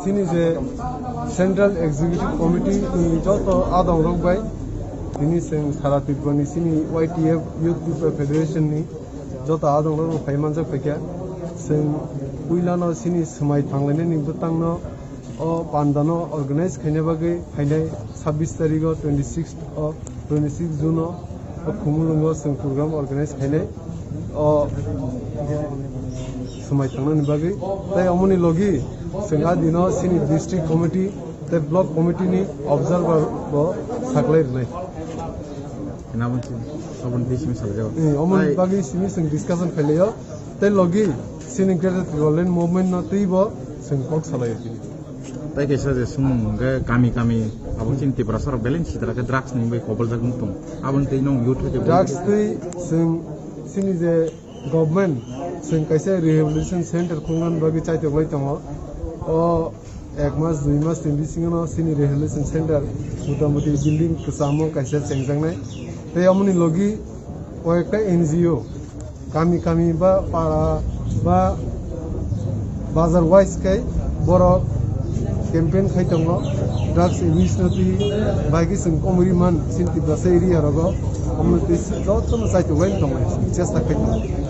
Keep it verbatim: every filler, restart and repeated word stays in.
Chini je Central Executive Committee ni joto adong rok bai, tini chwng sara Tripura ni chini Y T F, Youth Tripura Federation ni joto adong rok no phai manjak phaikha. Chwng puila no chini swmai thanglainani bwtang no o panda no organize khaina bagwi phainai sabbish tarikh o, twenty six o, twenty six June o, o Khumulwng o chwng program organize khainai o swmai thangnani bagwi. Tai omoni logi chwng a dino chini district committee tei block committee ni observer bo saklai rwnai. Nabon si, sobon di simi salai jago. Eh, omoni Tai bagwi simi chwng discussion khailai o. Tei logi chini Greater Tipraland movement no twi bo chwng kok salai o chini. Tai kaisa je sumung hwnkhe kami kami abo chini Tiprasa rok belai sitra khe drugs ni bai koboljak wng tong. Aboni twi nong youth hai khe Drugs twi chwng chini je government chwng kaisa rehabilitation center khungna bagwi chaitok lai tongo. O ek mas, dui mas ni bisingo no chini rehabilitation center motamuti building kwchamo kaisa chengjaknai. Tei omoni logi o ekta N G O kami kami ba para ba bazar wise khe borok campaign khai tongo, drugs abuse no twi bai khe chwng komori man chini Tiprasa area rogo, omo twi jotono chaitok lai tongo, chesta khai tongo.